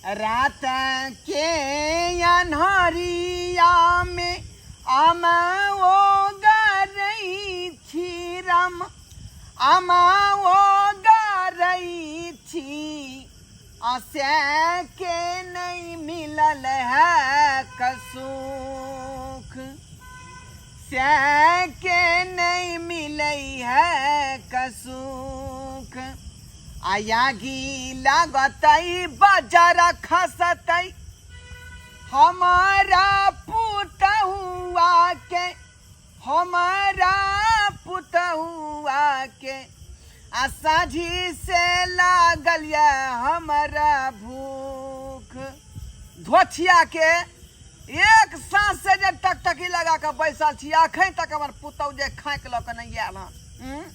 रात के अन्हरिया में अमा ओ गरई छी राम, अमा ओ गरई छी, असे के नहीं मिलल है कसूख, से के नहीं मिलै है कसूख। आयागी लागतै बजर खसतै हमारा पुतहुआ के, हमारा पुतहुआ के, आ साझी से लागल ये हमरा भूख। धोछिया के एक सांस से जे टकटकी लगा के बैसल छी, अखन तक हमर पुतहु जे खाँकि लऽ के नहि आयल हन।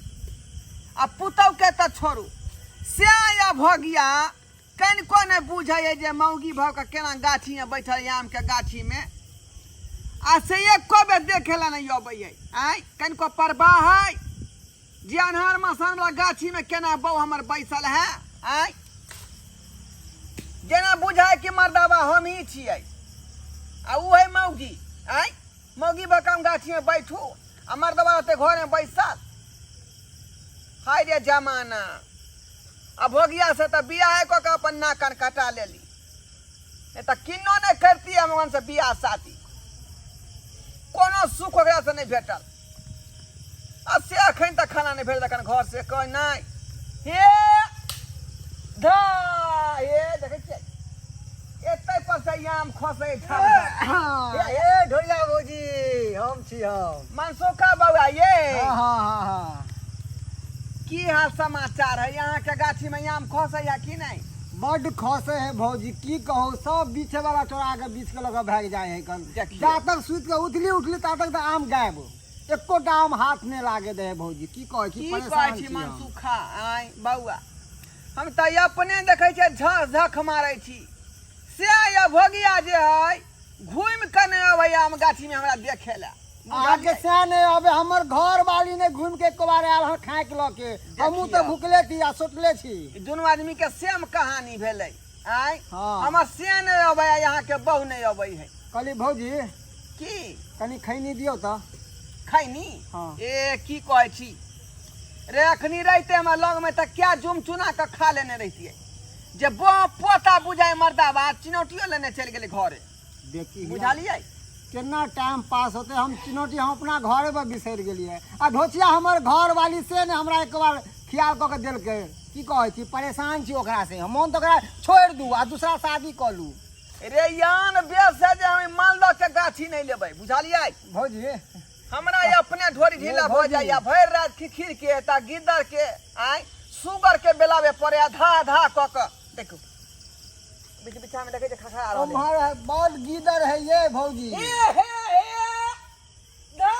आ पुतहु के तऽ छोड़ू, से या भगिया कनिको नहि बुझै जे मौगी भऽ कऽ केना गाछीमे बैठल आमके गाछीमे, आ से एको बेर देखे लए नहि अबै है। आँय, कनिको परवाह है जे अन्हार मसान वाला गाछीमे केना बहू हमर बैसल है? आँय, जेना बुझाय कि मर्दाबा हम ही छियै आ उ है मौगी। आँय, मौगी भऽ कऽ हम गाछीमे बैठू आ मर्दबा रहतै घरमे बैसल? हाय रे जमाना। आ भोगिया से तऽ बियाहे कऽ के अपन नाक कान कटा लेली, नहि तऽ किन्नो नहि करती हम ओहन से बियाह शादी। कोनो सुख ओकरा से नहि भेटल, आ से अखन तक खाना नहि भेटल अखन घर से। कह नहि हे धा हे, देखै छियै एतै पर से आम खसै। ए ढोलिया भौजी, हम छी हम मनसुखा बौआ ये। हाँ हाँ हाँ हाँ की हाल समाचार है? यहाँ के गाछी में आम खसै है कि नहीं? बड्ड खसे है भौजी, की कहू, सब बीछे वाला चोरा के बीछ के लऽ के भागि जाइ है कन। देखियौ। जा तक सुति के उठली उठली ता तक तऽ आम गायब, एकोटा आम हाथ नहि लागे दे है भौजी। की कहै छी, की कहै परेशान छी छी हम। मनसुखा? आय बौआ, हम तऽ अपने देखै छियै झक झक मारै छी, से या भोगिया जे है घूमि कऽ नहि अबै आम गाछीमे हमरा देखे लए। अहाँके सएह नहि अबे, हमर घर वाली नहि घूमि के एको बार आयल हन खाँकि लऽ के। हमहूँ तऽ देखियौ। भुखले छी आ सोचले छी। ई दुनू आदमी के सेम कहानी भेलै। आय, हाँ। हमर से नहि अबै आ यहाँ बहु नहि अबै है। कहली भौजी, की? कनि खैनी दियौ तऽ। खैनी? हाँ। ए की कहै छी रे, अखनी रहिते हमरा लग में तऽ क्या जुम चुना कऽ खा लेने रहितियै, जे बो पोता बुझाय मर्दाबा चिनौटियो लेने चलि गेलै घरे। देखी, बुझलियै केना टाइम पास होते। हम चिनौटी हम अपना घरे पर बिसरि गेलियै, आ ढोचिया हमर घर वाली से ने हमरा एक बार ख्याल कऽ के देलकै। की कहै छी, परेशान छी ओकरा से हम। मोन तऽ ओकरा छोड़ि दू आ दूसरा शादी कऽ लू। रे यान बेस है जे हम मालदह के गाछी नहीं लेबै, बुझलियै? भौजी, हमरा ई अपने ढोरी ढीला भऽ भौजी। जाइया भरि राति खिखिर के ता गिद्दर के आय सुगर के बेलावे पड़े आधा आधा कऽ कऽ। देखू बीच बिछा में देखै छै खखरा रहल है। उम्हर है, बड़ गीदर है ये भौजी। हे हे हे धा।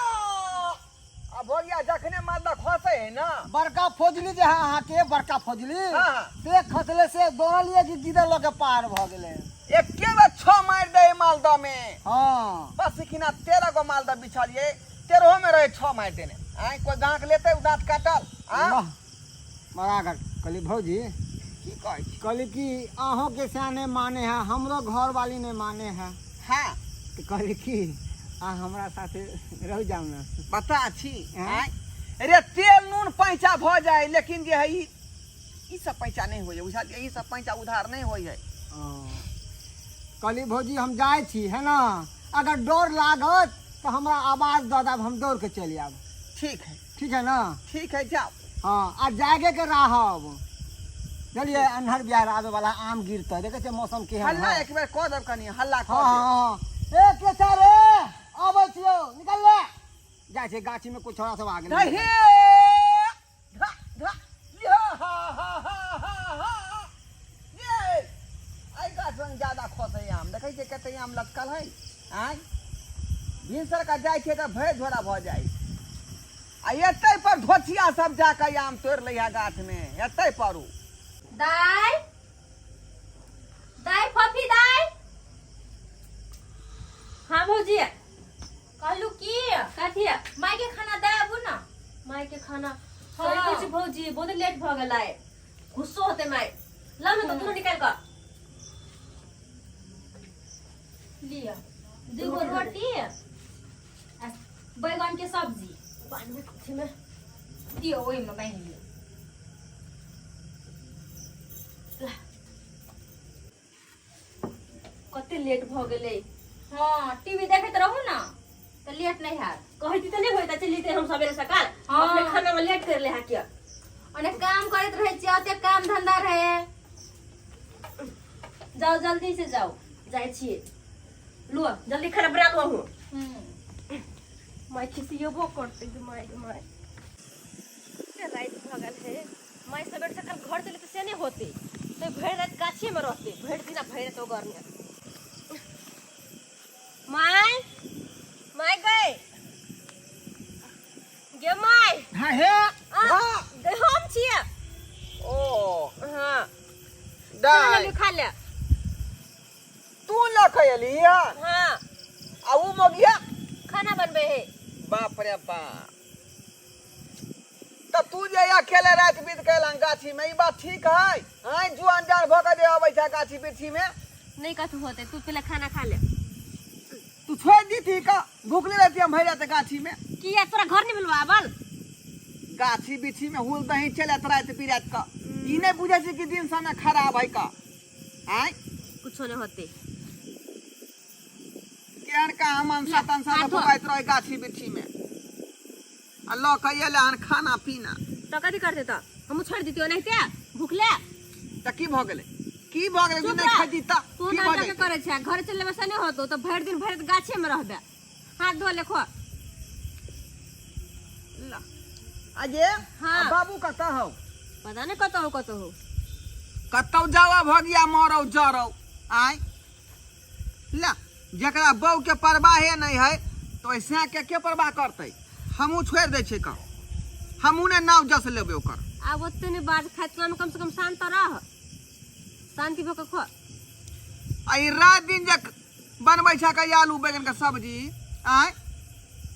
आ भोगिया जखने मालदह खसै है ना, बड़का फौजली जे है अहाँके, बड़का फौजली, हाँ। से खसले से दौड़लियै कि गीदर लऽ के पार भऽ गेलै। एके बेर छह मारि दै मालदह में। हाँ। बस किना 13 गो मालदह बिछलियै, तेरहो में रहे छह मारि देने। आँय, कोई गाहक लेतै उ दाँत काटल? आँ? वाह, बड़ा घट। कहली भौजी, की कहै छी? कहली कि अहूँके सएह नहि माने है, हमरो घरवाली नहि माने है। हाँ। तऽ कहली कि अहाँ हमरा साथे रहि जाउ ने। बता छी। हाँ? आँय रे, तेल नून पैंचा भऽ जाए, लेकिन जे है ई सब पैंचा नहि होइए, बुझलियै? ई सब पैंचा उधार नहि होइए। ओ। कहली भौजी, हम जाइ छी है ने, अगर डर लागत तऽ हमरा आवाज दऽ देब, हम दौड़ के चलि आयब। ठीक है। ठीक है ना? ठीक है, जाओ। हाँ, आ जागे के रहब, बुझलियै? अन्हर बिहार आबे वाला, आम गिरतै, देखै छियै मौसम केहन हल्ला है। एक बेर कऽ देब, कनि हल्ला कऽ हाँ देब। हाँ हाँ, ए के रे, आबै छियौ, निकल ले। जाइ छै गाछी में, कोइ छोड़ा सब आ गेलै। हे धा धा या हा हा हा हा हा ये एहि गाछ लग ज्यादा खसै आम। देखै छियै कते आम लटकल है। आँय, भिनसर का जाइ छियै तऽ भरि झोरा भऽ जाइ, आ एतै पर धोछिया सब जा कऽ आम तोड़ि लै है गाछ मे, एतै पर उ। दाय, दाय, फफी दाय। हाँ भौजी, कहलू की? कथी? माय के खाना दे आबू ना। माय के खाना? सही कहै छी भौजी, बहुत लेट भऽ गेलै, गुस्सो होतै माय। ला ना तऽ दुनू निकालि कऽ। लिअ दूगो रोटी आ बैगन के सब्जी बान्हबै कथीमे दियौ ओहिमे बान्हि लिअ ला। कते लेट भऽ गेलै हँ टीवी देखैत रहू ने तऽ लेट नहि हैत कहैती तऽ नहि होइत चलि जैते हम सवेरे सकाल हाँ। अपने खाना में लेट कर ले हा किया ओने काम करैत रहै छियै ओते काम धंधा रहे जाओ जल्दी से जाओ जाइ छियै लुआ जल्दी खाना बना लुआ हूँ हम्म माय खिसियेबो करतै गे माय गे माय राति भऽ गेल है माय सवेरे सकाल घर चले तऽ से नहि होतै तऽ भरि राति गाछीमे रहतै भरि दिन आ भरि राति ओगरने माय माय गए गे माय हाँ हे आ, हाँ गे हम छियै ओ हाँ दाइ खा ले तू लऽ के एली हाँ हाँ आ उ मोगिया खाना बनबै है बाप रे बाप तऽ तू जे अकेले राति बीत के एलहन गाछी में ई बात ठीक है आँय जुआन जान भऽ के जे अबै छै गाछी बिरछी में नहीं कथू होते तू पहले खाना खा ले तू छोड़ दी का भूखले रहती हम भरि जाते गाछी में किया तोरा घर नहीं मिलवा आबल गाछी बिछी में हुल दही चलत राति बिरात का ई नहीं बुझै छै कि दिन समय खराब है का आँय कुछो नहीं होते केहन का हम अनसा तनसा हाथ धो। फुकाइत रहे गाछी बिछी में आ लऽ के अयलै हन खाना पीना तो कथी करते तो हम छोड़ देतियो नहीं ते भूखले तऽ की भऽ गेलै की भऽ गेलै चुप नहि रह। खैती तऽ तू की भऽ नाटक जेतै करे छै घर चले में से नहीं होतो तो भरि दिन भरि गाछे में रहबे हाथ धो ले खो ला। अजे हाँ। आ बाबू कतऽ हौ पता नहीं कतौ हो कतौ हो कतौ जाओ भगिया मरौ जरौ आय ला जकरा बहू के परवाहे नहीं है तो ऐसा के के परवाह करतै हमहूँ छोड़ि दै छियै कऽ हमहूँ ने नाव जस लेबै ओकर आब ओते नहीं बाज खाइत में कम से कम शांत रह शांति भऽ के खो आ ई रात दिन जे बनबै छै के आलू बैगन के सब्जी आय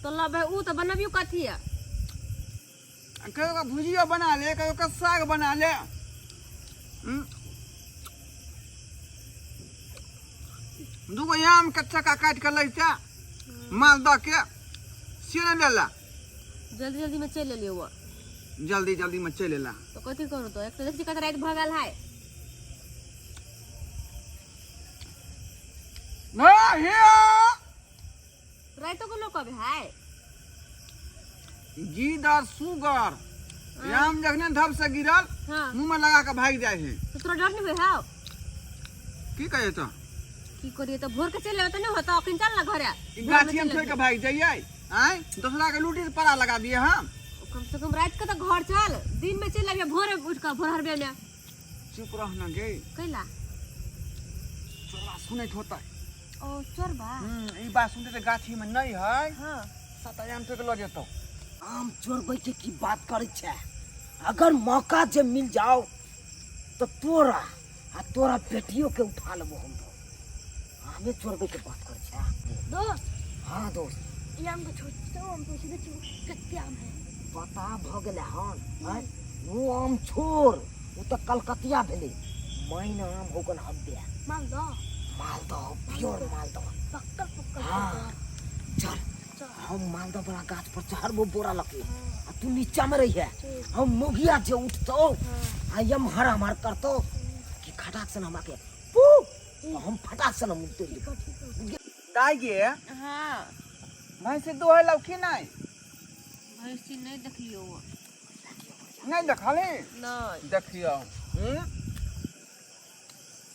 तो लबे ऊ तो बनबियो कथी है कहियो के भुजियो बना ले कहियो के साग बना ले दूगो आम के चक्का काटि के लैते मालदह के से नहि लेला जल्दी जल्दी में चलि एलियै वो जल्दी जल्दी में चलि एला तो कथी करू तो एक तो देखी कत राति भऽ गेल है नहीं हे राइतो के लोग कब है गीदड़ सुगर आम जखने धब से गिरल हाँ मुंह में लगा के भागि जाइ है तो तोरा डर नहीं होइ हौ की कहे तो की करिए तो भोर के चलि एबै तऽ नहि होतौ अखन चल ना घरे ई गाछी हम छोड़ के भागि जाइए आँय दोसरा के लूटी से पड़ा लगा दिए हम कम से कम रात के तो घर चल दिन में चलि अबिहे भोरे उठ कऽ भोर हरबे में चुप रह न गे कैला चोरवा सुनैत होतै ओ चोरबा ई बात सुनते तऽ गाछी में नहीं है हाँ सता आम तोड़ के लऽ जेतौ आम चोरबै के की बात करै छै अगर मौका जे मिल जाओ तो तोरा आ तोरा बेटियों के उठा लेबो हम तो आमे चोरबै के बात करै छै दोस्त हाँ दोस्त ई आम के छोड़ दो हम पूछे छी कते आम है पता भऽ गेलै हन आँय? ओ आम छोड़ ओ तऽ कलकतिया भेलै मैन आम हो गेल हब्बे मालदह मालदह प्योर मालदह पक्कल पक्कल हाँ चल हम मालदह वाला गाछ पर चढ़बो बोरा लके आ तू नीचा में रही है हम मोगिया जे उठतो आ यम हर हमार करतो कि खटाक से हमरा के पू तो हम फटाक से हम उतर जेबो दाइ गे हाँ भैंसी दुहै लौ की नहि भैंसी नहीं देखलियो वो नहि देखली नहीं देखियौ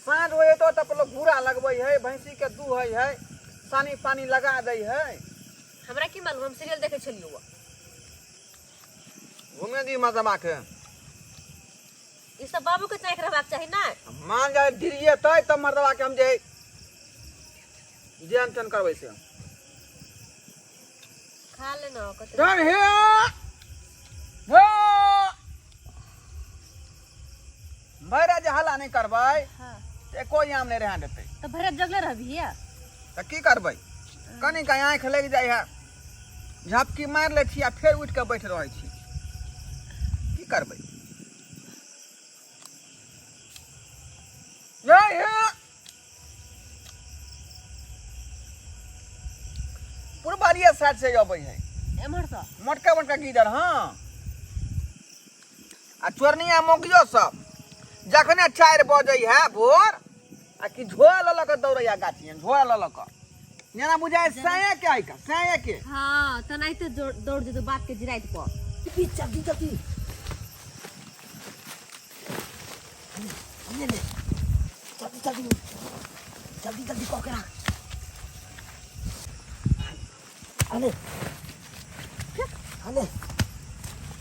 साँझ हो जेतौ तब लोग घूरा लगबै है भैंसी के दूहै है सानी पानी लगा दै है हमरा की मालूम हम सीरियल देखे छलियो वो घूमे दी मजमा के ई सब बाबू के चाक रहबाक चाही ना मान जाए गिरिएतै तब मर्दवा के हम जे जेन तेन करबै से खा लेना कते डर हे हे भैरा जे हल्ला नहि करबै हाँ तऽ एको आम नहि रहै देतै तो भैरव जगले रहबी है तऽ की करबै कनि का आँखि लागि जाइ है झपकी मारि लै छी आ फेर उठि कऽ बैठ रहै छी की करबै हे हे साइड से अबै है। एम्हर सँ। मोटका मोटका गीदड़। हाँ, आ चोरनिया मौगियो सब जखने 4 बजै है भोर आ कि झोला लऽ लऽ कऽ दौड़ैया गाछी, झोला लऽ लऽ कऽ, जेना बुझाय साया के आइ का साया के। हाँ, तेनाहिते दौड़ जेतौ बाप के जिराइत पर। जल्दी जल्दी ले ले, जल्दी जल्दी जल्दी जल्दी कऽ के राख। अरे अरे।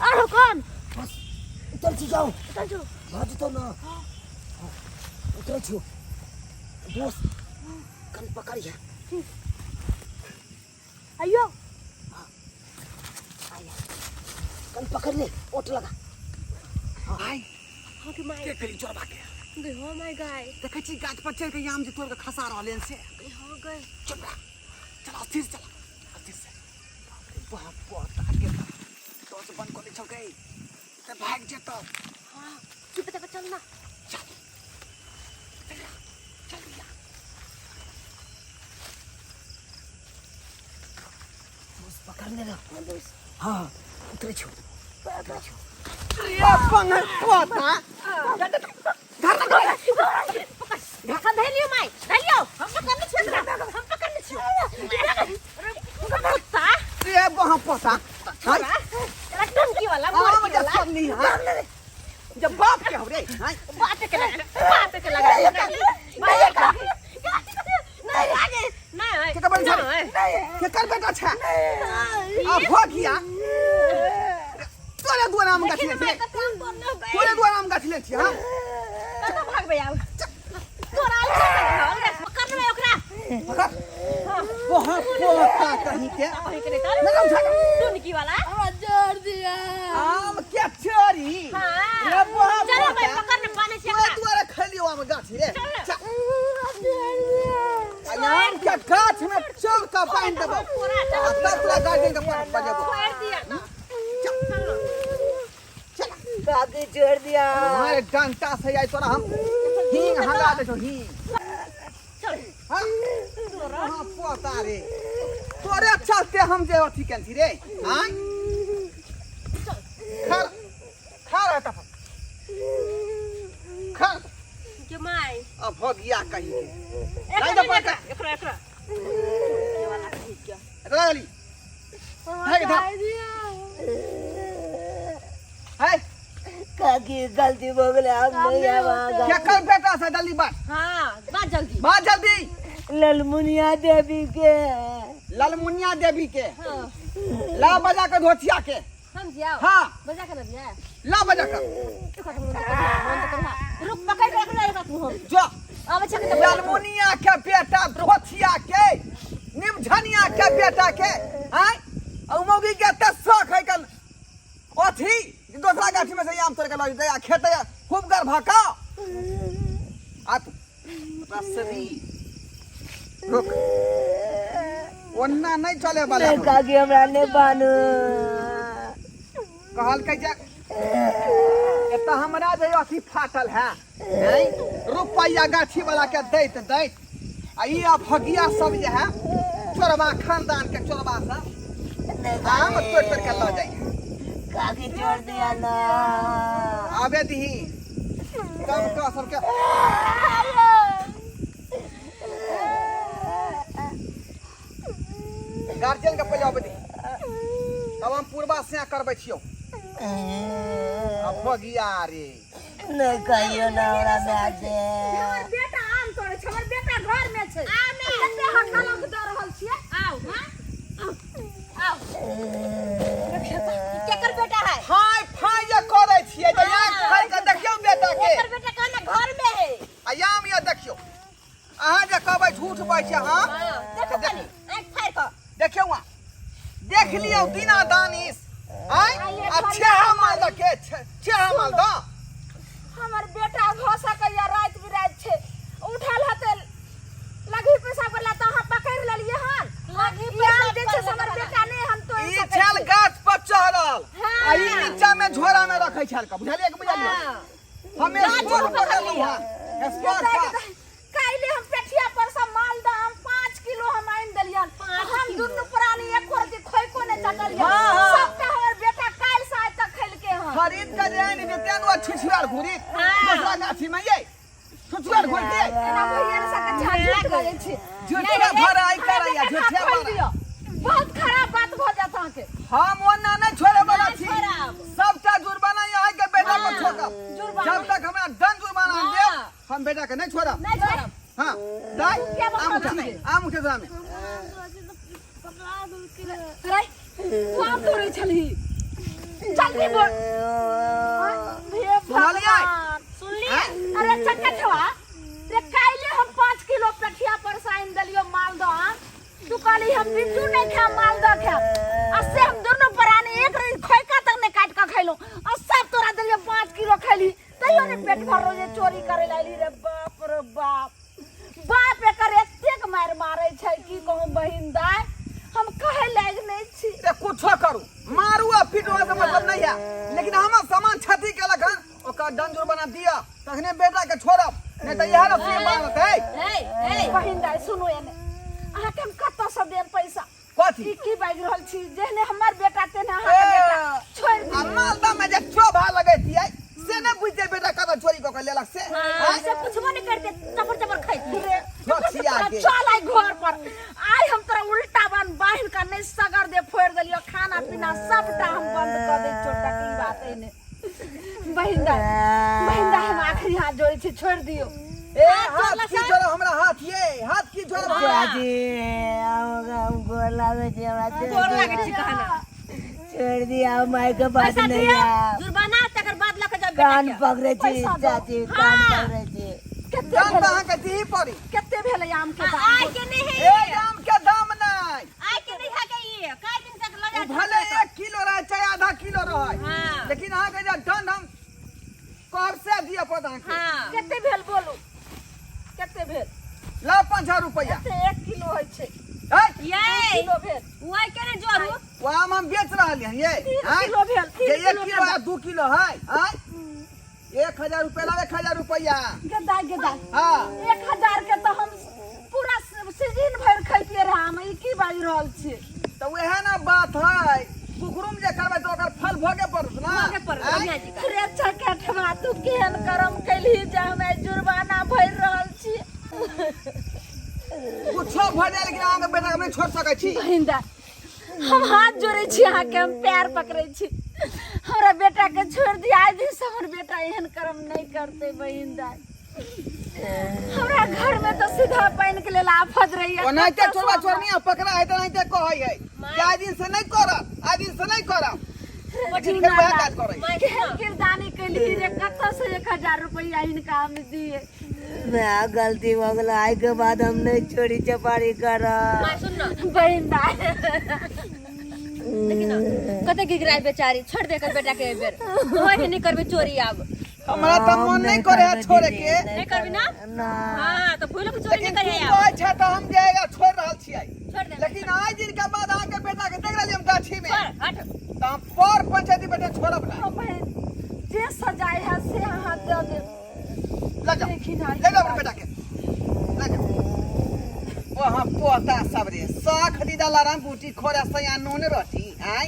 आरो कौन? बस उतर छी, जाओ। उतर जो। भऽ जेतौ ने। उतरै छियौ दोस्त, कन पकड़िहे। आइयो। कन पकड़ ले, ओट लगा। आइ। हाँ के माय। के करी चोरबा के? गई हो my guy. देखै छी गाछ पर चढ़ि के आम जे तोड़ के खसा रहल हन से। गई हो गई। चुप रह, चल अस्थिर से, चल अस्थिर से। बाप रे बाप, पोता के टॉर्च बंद कऽ लै छौ गई तऽ भागि जेतौ। हाँ, चुप चाप चल ना। चल चल चल भैया। दोस्त, पकड़ ले रह। हाँ, उतरै छियौ, उतरै छियौ। अपन पोता। ढक्कन धैलियो माय, धैलियो। हम पकड़ने छियो एकरा, हम पकड़ने छियो कुत्ता। रे बहा पोता। छोरा टंकी वाला। आम मोरकी जे वाला। सब नहीं हां जब बाप के हो रे हां। बाप के लगा, बाप के लगा। नहीं नहीं आगे नहीं। के बड़ी छे? नहीं। के कर बेटा छे आ भ गया? तोरे दुआर आम गाछ ले छी, तोरे दुआर आम गाछ ले छी। हां। कतऽ भागबै आब? तोरा अलग से पकड़ लेबै ओकरा। पकड़ बहा पोता कहीं के। कहीं के नहीं तर। ना उठा। टुनकी वाला। हमरा जोड़ दिया। आम के चोरी। हाँ। रे बहा चलो भाई। पोता। पकड़ ने पाने छी तोरे एकरा। दुआरे खैलियो आम गाछ रे। चल। चल। आ आम के गाछ में चढ़ के बांधि देबो पूरा चल। आ तब तोरा गार्जियन के पर बजेबो। छोड़ दिया ना। चल। काकी, छोड़ दिया। मारे डंटा से आई तोरा हम हींग हगा दे छौ हींग। चल। हाँ हाँ पोता रे, तोरे चलते हम जे अथी केल छी रे। हाँ, खा खा रहा था, खा। के माय। अब हो गया कहीं के। एकरा। लाई दो पकड़। एकरा, एकरा टुनकी वाला कहीं के। एकरा डाली है के था है। काकी, गलती भऽ गेलै, हम नहीं आब अहाँ। केकर बेटा से? जल्दी बात। हाँ, बात जल्दी। बात जल्दी। ललमुनिया देवी के। ललमुनिया देवी के? हाँ। ला बजा के धोतिया के। हम जियाओ? हाँ। बजा के ना। ला बजा के। रुक, पकड़ के रख ले तू हम। जो। आबै छै के। ललमुनिया के बेटा धोतिया के, निमझनिया के बेटा के आय आ मौगी के त शौक है कल अथी दोसरा गाछी में से आम तोड़ के लऽ जेतै आ खेतै खूब गर्भका आ तू रसरी। रुक, ओन्ना नहीं चले वाला नहीं काकी, हमरा नहीं बानू। कहलकै जे एतऽ हमरा जे अथी फाटल है नहीं रुपैया गाछी वाला के दैत दैत आ ई अभगिया सब जे है चोरबा खानदान के चोरबा सब आम तोड़ तोड़ के लऽ जाइ। काकी, छोड़ दिया ना। आबे दही कम कऽ सबके। गार्जियन के पहिले आबे दही, तब हम पूर्वा से करबै छियौ। अभगिया रे। नहीं कहियो ना हमरा माय के। हमर बेटा आम तोड़ै छै, हमर बेटा घर में छै। कते हकालक दऽ रहल छियै। आओ, हाँ, आओ। केकर बेटा है? फाइ फाइ जे करै छियै जे आँखि फाड़ि कऽ देखियौ बेटा के। एकर बेटा कहना घर में है। आ याम ये देखियौ, अहाँ जे कहबै झूठ बाजै छै अहाँ। हाँ, देखो कनी आँखि फाड़ि कऽ। देखियौ अहाँ, देख लियौ दीना दानिश आँय आ छेहा माल के छेहा माल दऽ। हमर बेटा भऽ सकैया राति बिराति छै, उठल हेतै लघी पेशाब करला तऽ अहाँ पकड़ि लेलियै हन। लघी ई आम पेशाब जे छै से करले हमर तहन। बेटा नहि हम तोड़ि ई सकै छल छी। गाछ पर चढ़ल आ ई हाँ। नीचा में झोरा में रखै छल का, बुझलियै कि बुझलियै? हाँ। हमे गाछ स्पॉट पर पकड़लहुँ पकड़लियै। हँ स्पॉट पर। काल्हि हम पेठिया पर से मालदह आम 5 किलो हम आनि देलियन। 5 हम किलो। दुनू प्राणी एको रत्ती बाजै छी झूठे भराई करैया हमरा झूठे बेटा खोलि भराई दियौ। बहुत खराब बात भऽ जायत अहाँके हम ओना नहि छोड़े वाला नहि छी छोड़ब। सबटा जुर्माना यहाँ के बेटा पर ठोकब जुर्माना। जब तक हमरा दंड जुर्माना हाँ। देब हम बेटा के नहीं छोड़ब नहीं छोड़ब हाँ दाई क्या आम उठा बकवास आम उठा दामे अरे तू आम तोड़ै छलही जल्दी बोल हे सुनलियै? भगवान सुनली अरे चकठवा रे काल्हि हम 5 किलो पेठिया पर साइन देलियो मालदह आम तू कहली हम बिज्जू नहीं खाएब मालदह खाएब आ से हम दुनू प्राणी एक रोज खोइका तक नहीं काट के खैलहुँ आ सब तोरा देलियो 5 किलो खैली तैयो ने पेट भर रोजे चोरी करे लाली रे बाप रे बाप बाप एकर एतेक मारि मारै छै की कहूँ बहिन दाय हम कहै लायक नहि छी रे कुछो करू मारू आ पीटू से मतलब नहीं है लेकिन हमर सामान क्षति केलक हन ओकर दंड जुर्माना दिअ तखने बेटा के छोड़ब नहीं तऽ इएह रस्सी बान्हत है हे हे बहिन दाय सुनू एने अहाँके हम कतऽसँ देब पैसा कथी ई की बाजि रहल छी जेहने हमर बेटा तेहने अहाँके बेटा छोड़ि आ दियौ मालदा में जे चोभा लगैतियै से नहि बुझतै बेटा कतऽ चोरी कऽ के लेलक से हाँ, से पूछबो नहीं करते चपर चपर खाइती रे, रसिया के। चल आइ घर पर आइ हम तोरा उल्टा बन बान्हि कऽ नहि सगर दे फोड़ि देलियौ खाना पीना सबटा हम बंद कऽ दै छियौ तक ई बात एने बहिन दाय बहिन दाय हम आखिरी हाथ जोड़ै छी छोड़ि दियौ ए हाथ की जोड़ब हमरा हाथ ये हाथ की जोड़ब हमरा चाची हम गोर लागै छी हमरा छोड़ि गोर दिअ। लागै छी कहना छोड़ि दिअ माय के बात पैसा नहीं दियो आब। जुर्माना तकर बाद लऽ के जाओ बेटा कान के। पकड़ै छी पैसा दो। चाची कान पकड़ै छी कते दाम तऽ भेलै अहाँके दिही पड़ी कते भेलै आम के आ, दाम आइ के नहीं है ए आम के दाम नहि आइ के नहीं है के ई काय दिन तक लऽ ओ जा भले 1 किलो रहै चाहे आधा किलो रहै हाँ। लेकिन अहाँके जे दंड हम कहब से दिअ पड़त अहाँके हाँ कते भेल बोलू कते भेल लाउ 5000 रुपैआ कते 1 किलो होइ छै है ये किलो भेल ओ आइ के नहीं जोड़ू ओ आम हम बेच रहलियै हन ये तीन आँय? किलो भेल जे तीन एक किलो किलो आ 2 किलो है आँय? 1000 रुपया लाउ 1000 रुपैआ गेदा गेदा हाँ 1000 के तऽ हम पूरा सीजन भरि खैतियै रहे आम ई की बाजि रहल छी तऽ उएह ने बात है कुकरुम जे करबै तऽ ओकर फल भोगे पड़त ना भोगे पड़त, आँय? बढ़िया जी का। रे चकेठवा तू केहन करम कैलही जे हम आइ जुर्माना भरि रहल छी कुछो भऽ जाय लेकिन अहाँके बेटा के नहि छोड़ सकै छी बहिन दाय हम हाथ जोड़ै छी अहाँके हम पैर पकड़ै छी हमरा बेटा के छोड़ि दिअ आइ दिन से हमर बेटा एहन कर्म नहि करतै बहिन दाय हमरा घर में तऽ सीधा पानि के लेल आफत रहैया ओनाहिते कतऽ चोरबा सँ चोरनी पकड़ा है तऽ ओनाहिते कहै है कि आइ दिन से नहि करब आइ दिन से नहि करब लेकिन फेर वएह काज करै हमरा? केहन किरदानी कैलही रे कतऽ से 1000 रुपैआ हिनका हम दिए मैं गलती भऽ गेल आइ के बाद हम नहीं चोरी चपारी करब माय सुन न बहिन दाय देखी न कते गिगराइ बेचारी छोड़ दे कर बेटा के एहि बेर तोहर ही नहीं करबे चोरी आब हमरा तऽ हम मन नहि नहि करे है करबै छोड़े दीदी, के नहीं करबी ना ना हाँ तो भूलो के चोरी लेकिन नहीं तू करिहे आब कहै छै तऽ हम जे है छोड़ रहल छियै छोड़ दे लेकिन आइ दिन के बाद अहाँके बेटा के देख रहलियै हम गाछी में छोड़ हट तऽ हम पर पंचायती बेटा छोड़ब नहि ओ बहिन जे सजाय है से अहाँ दऽ देब लऽ जाओ देखी ना ले जाओ अपने बेटा के ले जाओ ओ हाँ पोता सब रे साख दीदा लराम बूटी खोरा सया नून रोटी आय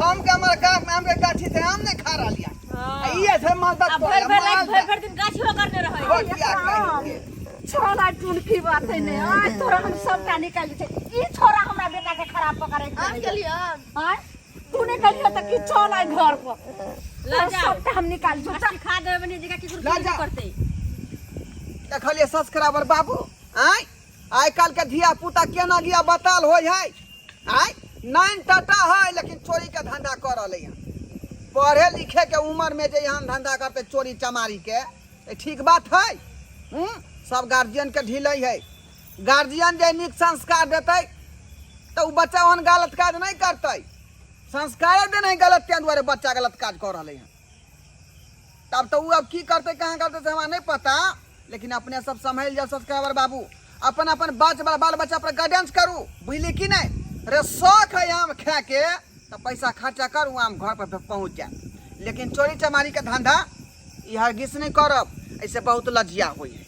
हम के हमर गाछ में आम के गाछी से आम नहीं खा रहलिया हाँ। ई छै मालदा आ भरि भरि राति भरि भरि दिन गाछियो करने रहै घटिया कहीं के छोरा टुनकी बात है ने आय तोरा हम सबटा निकालि छै ई छोरा हमरा बेटा के खराब पकड़े आम के लिए आय तू नहीं कहियो तऽ की चल आय घर पर लऽ तोरा जाओ। सबटा हम निकालि छौ चल सिखा देबै बनी जगह केकरो लऽ चोरी जाओ। करतै देखलिए सब्सक्राइबर बाबू आय आइ काल्हि के धिया पुता केना गिया बताल होइ है आय नाइन टाटा है लेकिन चोरी के धंधा कर रहले हन पढ़े लिखे के उम्र में जे यहाँ धंधा करते चोरी चमारी के तऽ ठीक बात है हूँ सब गार्जियन के ढीलै है गार्जियन जे नीक संस्कार देतै तऽ ओ बच्चा ओहन गलत काज नहि करतै संस्कारे देने गलत ताहि दुआरे बच्चा गलत काज कऽ रहलै हन तब तऽ ओ अब की करतै कहाँ करतै से हमरा नहि पता लेकिन अपने सब सम्हरि जाउ सब्सक्राइबर बाबू अपन अपन बाल बाल बच्चा पर गाइडेंस करू बुझली कि नहि रे शौक है आम खाके तऽ पैसा खर्चा करू आम घर पर पहुँच जायत लेकिन चोरी चमारी के धंधा ई हरगिज नहि करब ऐसे बहुत लज्जा होइ है।